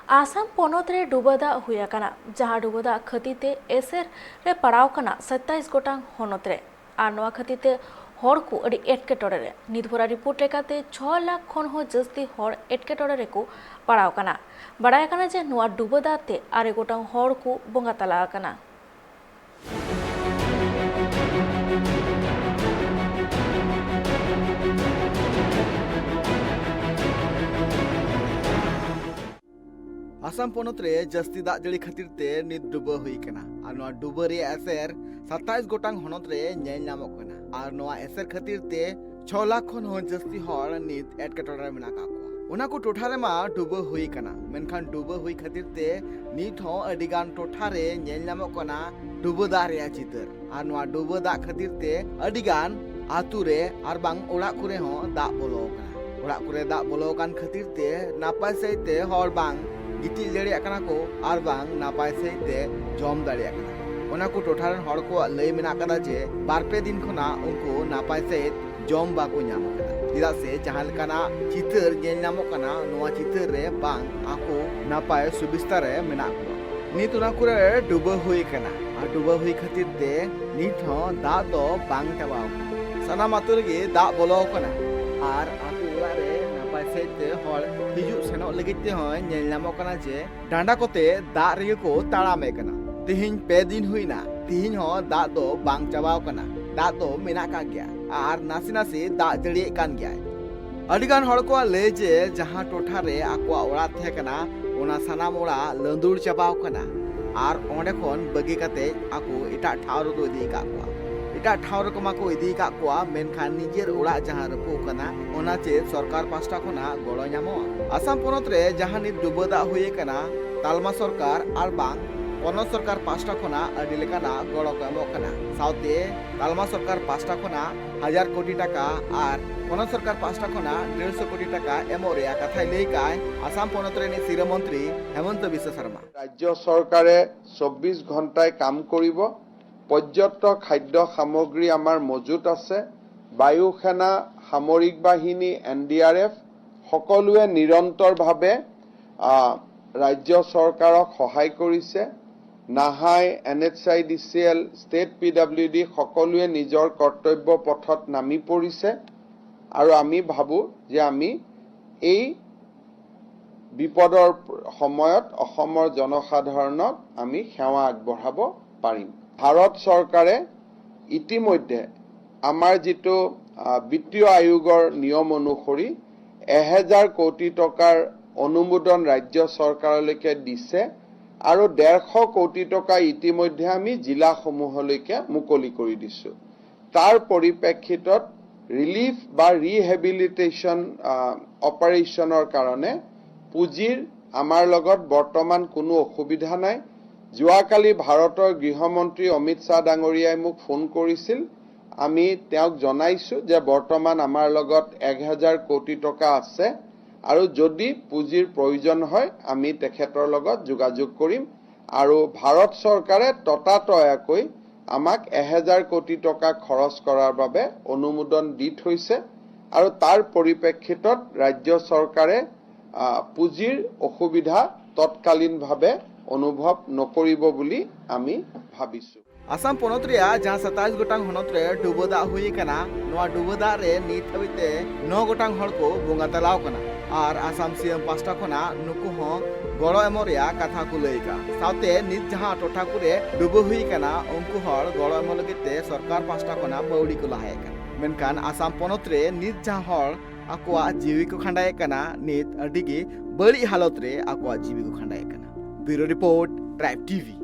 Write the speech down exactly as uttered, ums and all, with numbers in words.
ᱟᱥᱟᱢ ᱯᱚᱱᱚᱛ ᱨᱮ ᱰᱩᱵᱟᱹ ᱫᱟᱜ ᱦᱩᱭ ᱟᱠᱟᱱᱟ, ᱡᱟᱦᱟᱸ ᱰᱩᱵᱟᱹ ᱫᱟᱜ ᱠᱷᱟᱹᱛᱤᱨ ᱛᱮ ᱮᱥᱮᱨ ᱨᱮ ᱯᱟᱲᱟᱣ ᱠᱟᱱᱟ ᱥᱟᱛᱟᱭᱤᱥ ᱜᱚᱴᱟᱝ ᱦᱚᱱᱚᱛ ᱨᱮ᱾ ᱟᱨ ᱱᱚᱣᱟ ᱠᱷᱟᱹᱛᱤᱨ ᱛᱮ ᱦᱚᱲ ᱠᱚ ᱟᱹᱰᱤ ᱮᱴᱠᱮᱴᱚᱬᱮ ᱨᱮ᱾ ᱱᱤᱛ ᱵᱷᱳᱨᱟ ᱨᱤᱯᱳᱨᱴ ᱞᱮᱠᱟᱛᱮ ᱪᱷᱚ ᱞᱟᱠᱷ ᱠᱷᱚᱱ ᱦᱚᱸ ᱡᱟᱹᱥᱛᱤ ᱦᱚᱲ ᱮᱴᱠᱮᱴᱚᱬᱮ ᱨᱮᱠᱚ ᱯᱟᱲᱟᱣ ᱠᱟᱱᱟ᱾ ᱵᱟᱲᱟᱭ ᱠᱟᱱᱟ ᱡᱮ ᱱᱚᱣᱟ ᱰᱩᱵᱟᱹ ᱫᱟᱜ ᱛᱮ ᱟᱨᱮ ᱜᱚᱴᱟᱝ ᱦᱚᱲ ᱠᱚ ᱵᱚᱸᱜᱟ ᱛᱟᱞᱟ ᱟᱠᱟᱱᱟ᱾ ᱟᱥᱟᱢ ᱯᱚᱱᱚᱛ ᱨᱮ ᱡᱟᱹᱥᱛᱤ ᱫᱟᱜ ᱡᱟᱹᱲᱤ ᱠᱷᱟᱹᱛᱤᱨ ᱛᱮ ᱱᱤᱛ ᱰᱩᱵᱟᱹ ᱦᱩᱭ ᱟᱠᱟᱱᱟ᱾ ᱟᱨ ᱱᱚᱣᱟ ᱰᱩᱵᱟᱹ ᱨᱮᱭᱟᱜ ᱮᱥᱮᱨ ᱥᱟᱛᱟᱭᱤᱥ ᱜᱚᱴᱟᱝ ᱦᱚᱱᱚᱛ ᱨᱮ ᱧᱮᱞ ᱧᱟᱢᱚᱜ ᱠᱟᱱᱟ᱾ ᱟᱨ ᱱᱚᱣᱟ ᱮᱥᱮᱨ ᱠᱷᱟᱹᱛᱤᱨ ᱛᱮ ᱪᱷᱚ ᱞᱟᱠᱷ ᱠᱷᱚᱱ ᱦᱚᱸ ᱡᱟᱹᱥᱛᱤ ᱦᱚᱲ ᱱᱤᱛ ᱮᱴᱠᱮᱴᱚᱬᱮ ᱨᱮ ᱢᱮᱱᱟᱜ ᱟᱠᱟᱫ ᱠᱚᱣᱟ᱾ ᱚᱱᱟ ᱠᱚ ᱴᱚᱴᱷᱟ ᱨᱮᱢᱟ ᱰᱩᱵᱟᱹ ᱦᱩᱭ ᱟᱠᱟᱱᱟ, ᱢᱮᱱᱠᱷᱟᱱ ᱰᱩᱵᱟᱹ ᱦᱩᱭ ᱠᱷᱟᱹᱛᱤᱨ ᱛᱮ ᱱᱤᱛ ᱦᱚᱸ ᱟᱹᱰᱤ ᱜᱟᱱ ᱴᱚᱴᱷᱟ ᱨᱮ ᱧᱮᱞ ᱧᱟᱢᱚᱜ ᱠᱟᱱᱟ ᱰᱩᱵᱟᱹ ᱫᱟᱜ ᱨᱮᱭᱟᱜ ᱪᱤᱛᱟᱹᱨ᱾ ᱟᱨ ᱱᱚᱣᱟ ᱰᱩᱵᱟᱹ ᱫᱟᱜ ᱠᱷᱟᱹᱛᱤᱨ ᱛᱮ ᱟᱹᱰᱤ ᱜᱟᱱ ᱟᱛᱳ ᱨᱮ ᱟᱨ ᱵᱟᱝ ᱚᱲᱟᱜ ᱠᱚᱨᱮ ᱦᱚᱸ ᱫᱟᱜ ᱵᱚᱞᱚ ᱟᱠᱟᱱᱟ᱾ ᱚᱲᱟᱜ ᱠᱚᱨᱮ ᱫᱟᱜ ᱵᱚᱞᱚ ᱟᱠᱟᱱ ᱠᱷᱟᱹᱛᱤᱨ ᱛᱮ ᱱᱟᱯᱟᱭ ᱥᱟᱺᱦᱤᱡ ᱛᱮ ᱦᱚᱲ ᱵᱟᱝ ᱜᱤᱛᱤᱡ ᱫᱟᱲᱮᱭᱟᱜ ᱠᱟᱱᱟ ᱠᱚ ᱟᱨ ᱵᱟᱝ ᱱᱟᱯᱟᱭ ᱥᱟᱺᱦᱤᱡ ᱛᱮ ᱡᱚᱢ ᱫᱟᱲᱮᱭᱟᱜ ᱠᱟᱱᱟ ᱠᱚ᱾ ᱚᱱᱟ ᱠᱚ ᱴᱚᱴᱷᱟ ᱨᱮᱱ ᱦᱚᱲ ᱠᱚᱣᱟᱜ ᱞᱟᱹᱭ ᱢᱮᱱᱟᱜ ᱟᱠᱟᱫᱟ ᱡᱮ ᱵᱟᱨ ᱯᱮ ᱫᱤᱱ ᱠᱷᱚᱱᱟᱜ ᱩᱱᱠᱩ ᱱᱟᱯᱟᱭ ᱥᱟᱺᱦᱤᱡ ᱡᱚᱢ ᱵᱟᱠᱚ ᱧᱟᱢ ᱟᱠᱟᱫᱟ, ᱪᱮᱫᱟᱜ ᱥᱮ ᱡᱟᱦᱟᱸ ᱞᱮᱠᱟᱱᱟᱜ ᱪᱤᱛᱟᱹᱨ ᱧᱮᱞ ᱧᱟᱢᱚᱜ ᱠᱟᱱᱟ, ᱱᱚᱣᱟ ᱪᱤᱛᱟᱹᱨ ᱨᱮ ᱵᱟᱝ ᱟᱠᱚ ᱱᱟᱯᱟᱭ ᱥᱩᱵᱤᱥᱛᱟ ᱨᱮ ᱢᱮᱱᱟᱜ ᱠᱚᱣᱟ᱾ ᱱᱤᱛ ᱚᱱᱟ ᱠᱚᱨᱮ ᱰᱩᱵᱟᱹ ᱦᱩᱭ ᱟᱠᱟᱱᱟ᱾ ᱟᱨ ᱰᱩᱵᱟᱹ ᱦᱩᱭ ᱠᱷᱟᱹᱛᱤᱨ ᱛᱮ ᱱᱤᱛ ᱦᱚᱸ ᱫᱟᱜ ᱫᱚ ᱵᱟᱝ ᱪᱟᱵᱟ ᱟᱠᱟᱱᱟ᱾ ᱥᱟᱱᱟᱢ ᱟᱛᱳ ᱨᱮᱜᱮ ᱫᱟᱜ ᱵᱚᱞᱚ ᱟᱠᱟᱱᱟ᱾ ᱟᱨ ᱟᱛᱳ ᱚᱲᱟᱜ ᱨᱮ ᱱᱟᱯᱟᱭ ᱥᱟᱺᱦᱤᱡ ᱛᱮ ᱦᱚᱲ ᱦᱤᱡᱩᱜ ᱥᱮᱱᱚᱜ ᱞᱟᱹᱜᱤᱫ ᱛᱮᱦᱚᱸ ᱧᱮᱞ ᱧᱟᱢᱚᱜ ᱠᱟᱱᱟ ᱡᱮ ᱰᱟᱸᱰᱟ ᱠᱚᱛᱮ ᱫᱟᱜ ᱨᱮᱜᱮ ᱠᱚ ᱛᱟᱲᱟᱢᱮᱫ ᱠᱟᱱᱟ᱾ ᱛᱤᱦᱤᱧ ᱯᱮ ᱫᱤᱱ ᱦᱩᱭᱱᱟ, ᱛᱤᱦᱤᱧ ᱦᱚᱸ ᱫᱟᱜ ᱫᱚ ᱵᱟᱝ ᱪᱟᱵᱟᱣ ᱠᱟᱱᱟ᱾ ᱫᱟᱜ ᱫᱚ ᱢᱮᱱᱟᱜ ᱟᱠᱟᱫ ᱜᱮᱭᱟ ᱟᱨ ᱱᱟᱥᱮ ᱱᱟᱥᱮ ᱫᱟᱜ ᱡᱟᱹᱲᱤᱭᱮᱫ ᱠᱟᱱ ᱜᱮᱭᱟᱭ᱾ ᱟᱹᱰᱤ ᱜᱟᱱ ᱦᱚᱲ ᱠᱚᱣᱟᱜ ᱞᱟᱹᱭ ᱡᱮ ᱡᱟᱦᱟᱸ ᱴᱚᱴᱷᱟ ᱨᱮ ᱟᱠᱚᱣᱟᱜ ᱚᱲᱟᱜ ᱛᱟᱦᱮᱸ ᱠᱟᱱᱟ, ᱚᱱᱟ ᱥᱟᱱᱟᱢ ᱚᱲᱟᱜ ᱞᱟᱹᱸᱫᱩᱲ ᱪᱟᱵᱟᱣ ᱠᱟᱱᱟ ᱟᱨ ᱚᱸᱰᱮ ᱠᱷᱚᱱ ᱵᱟᱹᱜᱤ ᱠᱟᱛᱮ ᱟᱠᱚ ᱮᱴᱟᱜ ᱴᱷᱟᱶ ᱨᱮᱠᱚ ᱤᱫᱤ ᱟᱠᱟᱫ ᱠᱚᱣᱟ᱾ ᱮᱴᱟᱜ ᱴᱷᱟᱶ ᱨᱮᱠᱚ ᱢᱟᱠᱚ ᱤᱫᱤ ᱟᱠᱟᱫ ᱠᱚᱣᱟ, ᱢᱮᱱᱠᱷᱟᱱ ᱱᱤᱡᱮᱨ ᱚᱲᱟᱜ ᱡᱟᱦᱟᱸ ᱨᱟᱹᱯᱩᱫ ᱠᱟᱱᱟ, ᱚᱱᱟ ᱪᱮᱫ ᱥᱚᱨᱠᱟᱨ ᱯᱟᱥᱴᱟ ᱠᱷᱚᱱᱟᱜ ᱜᱚᱲᱚ ᱧᱟᱢᱚᱜᱼᱟ? ᱟᱥᱟᱢ ᱯᱚᱱᱚᱛ ᱨᱮ ᱡᱟᱦᱟᱸ ᱱᱤᱛ ᱰᱩᱵᱟᱹ ᱫᱟᱜ ᱦᱩᱭ ᱟᱠᱟᱱᱟ, ᱛᱟᱞᱢᱟ ᱥᱚᱨᱠᱟᱨ ᱟᱨ ᱵᱟᱝ ᱯᱚᱱᱚᱛ ᱥᱚᱨᱠᱟᱨ ᱯᱟᱥᱴᱟ ᱠᱷᱚᱱᱟᱜ ᱟᱹᱰᱤ ᱞᱮᱠᱟᱱᱟᱜ ᱜᱚᱲᱚ ᱠᱚ ᱮᱢᱚᱜ ᱠᱟᱱᱟ᱾ ᱥᱟᱶᱛᱮ ᱛᱟᱞᱢᱟ ᱥᱚᱨᱠᱟᱨ ᱯᱟᱥᱴᱟ ᱠᱷᱚᱱᱟᱜ ᱦᱟᱡᱟᱨ ᱠᱳᱴᱤ ᱴᱟᱠᱟ ᱟᱨ ᱯᱚᱱᱚᱛ ᱥᱚᱨᱠᱟᱨ ᱯᱟᱥᱴᱟ ᱠᱷᱚᱱᱟᱜ ᱰᱮᱲᱥᱚ ᱠᱳᱴᱤ ᱴᱟᱠᱟ ᱮᱢᱚᱜ ᱨᱮᱭᱟᱜ ᱠᱟᱛᱷᱟᱭ ᱞᱟᱹᱭ ᱠᱟᱜᱼᱟᱭ ᱟᱥᱟᱢ ᱯᱚᱱᱚᱛ ᱨᱤᱱᱤᱡ ᱥᱤᱨᱟᱹ ᱢᱚᱱᱛᱨᱤ ᱦᱮᱢᱚᱱᱛᱚ ᱵᱤᱥᱥᱚ ᱥᱚᱨᱢᱟ᱾ ৰাজ্য চৰকাৰে চৌব্বিছ ঘণ্টাই কাম কৰিব। পৰ্যাপ্ত খাদ্য সামগ্ৰী আমাৰ মজুত আছে। বায়ু সেনা, সামৰিক বাহিনী, এন ডি আৰ এফ সকলোৱে নিৰন্তৰভাৱে, আহ, ৰাজ্য চৰকাৰক সহায় কৰিছে। নাহাই, N H I D C L, state P W D সকলোৱে নিজৰ কৰ্তব্য পথত নামি পৰিছে আৰু আমি ভাবোঁ যে আমি এই বিপদৰ সময়ত অসমৰ জনসাধাৰণক আমি সেৱা আগবঢ়াব পাৰিম। ভাৰত চৰকাৰে ইতিমধ্যে আমাৰ যিটো আহ, বিত্তীয় আয়োগৰ নিয়ম অনুসৰি এহেজাৰ কোটি টকাৰ অনুমোদন ৰাজ্য চৰকাৰলৈকে দিছে আৰু ডেৰশ কোটি টকা ইতিমধ্যে আমি জিলাসমূহলৈকে মুকলি কৰি দিছোঁ। তাৰ পৰিপ্ৰেক্ষিতত ৰিলিফ বা ৰিহেবিলিটেশ্যন অপাৰেশ্যনৰ কাৰণে পুঁজিৰ আমাৰ লগত বৰ্তমান কোনো অসুবিধা নাই। যোৱাকালি ভাৰতৰ গৃহমন্ত্ৰী অমিত শ্বাহ ডাঙৰীয়াই মোক ফোন কৰিছিল। আমি তেওঁক জনাইছোঁ যে বৰ্তমান আমাৰ লগত এক হাজাৰ কোটি টকা আছে আৰু যদি পুঁজিৰ প্ৰয়োজন হয় আমি তেখেতৰ লগত যোগাযোগ কৰিম। আৰু ভাৰত চৰকাৰে ততাতৈয়াকৈ আমাক এহেজাৰ কোটি টকা খৰচ কৰাৰ বাবে অনুমোদন দি থৈছে আৰু তাৰ পৰিপ্ৰেক্ষিতত ৰাজ্য চৰকাৰে আহ, পুঁজিৰ অসুবিধা তৎকালীনভাৱে অনুভৱ নকৰিব বুলি আমি ভাবিছোঁ। ᱟᱥᱟᱢ ᱯᱚᱱᱚᱛ ᱨᱮᱭᱟᱜ ᱡᱟᱦᱟᱸ ᱥᱟᱛᱟᱭᱤᱥ ᱜᱚᱴᱟᱝ ᱦᱚᱱᱚᱛ ᱨᱮ ᱰᱩᱵᱟᱹ ᱫᱟᱜ ᱦᱩᱭ ᱟᱠᱟᱱᱟ, ᱱᱚᱣᱟ ᱰᱩᱵᱟᱹ ᱫᱟᱜ ᱨᱮ ᱱᱤᱛ ᱦᱟᱹᱵᱤᱡ ᱛᱮ ᱱᱚ ᱜᱚᱴᱟᱝ ᱦᱚᱲ ᱠᱚ ᱵᱚᱸᱜᱟ ᱛᱟᱞᱟᱣ ᱟᱠᱟᱱᱟ᱾ ᱟᱨ ᱟᱥᱟᱢ ᱥᱤ ᱮᱢ ᱯᱟᱥᱴᱟ ᱠᱷᱚᱱᱟᱜ ᱱᱩᱠᱩ ᱦᱚᱸ ᱜᱚᱲᱚ ᱮᱢᱚᱜ ᱨᱮᱭᱟᱜ ᱠᱟᱛᱷᱟ ᱠᱚ ᱞᱟᱹᱭ ᱟᱠᱟᱫᱼᱟ᱾ ᱥᱟᱶᱛᱮ ᱱᱤᱛ ᱡᱟᱦᱟᱸ ᱴᱚᱴᱷᱟ ᱠᱚᱨᱮ ᱰᱩᱵᱟᱹ ᱦᱩᱭ ᱟᱠᱟᱱᱟ, ᱩᱱᱠᱩ ᱦᱚᱲ ᱜᱚᱲᱚ ᱮᱢᱚᱜ ᱞᱟᱹᱜᱤᱫ ᱛᱮ ᱥᱚᱨᱠᱟᱨ ᱯᱟᱥᱴᱟ ᱠᱷᱚᱱᱟᱜ ᱯᱟᱹᱣᱲᱤ ᱠᱚ ᱞᱟᱦᱟᱭᱮᱫ ᱠᱟᱱᱟ᱾ ᱢᱮᱱᱠᱷᱟᱱ ᱟᱥᱟᱢ ᱯᱚᱱᱚᱛ ᱨᱮ ᱱᱤᱛ ᱡᱟᱦᱟᱸ ᱦᱚᱲ ᱟᱠᱚᱣᱟᱜ ᱡᱤᱣᱤ ᱠᱚ ᱠᱷᱟᱸᱰᱟᱣᱮᱫ ᱠᱟᱱᱟ, ᱱᱤᱛ ᱟᱹᱰᱤ ᱜᱮ ᱵᱟᱹᱲᱤᱡ ᱦᱟᱞᱚᱛ ᱨᱮ ᱟᱠᱚᱣᱟᱜ ᱡᱤᱣᱤ ᱠᱚ ᱠᱷᱟᱸᱰᱟᱣᱮᱫ ᱠᱟᱱᱟ᱾ ᱵᱤᱭᱩᱨᱳ ᱨᱤᱯᱳᱨᱴ, ᱴᱨᱟᱭᱤᱵᱽ ᱴᱤᱵᱷᱤ᱾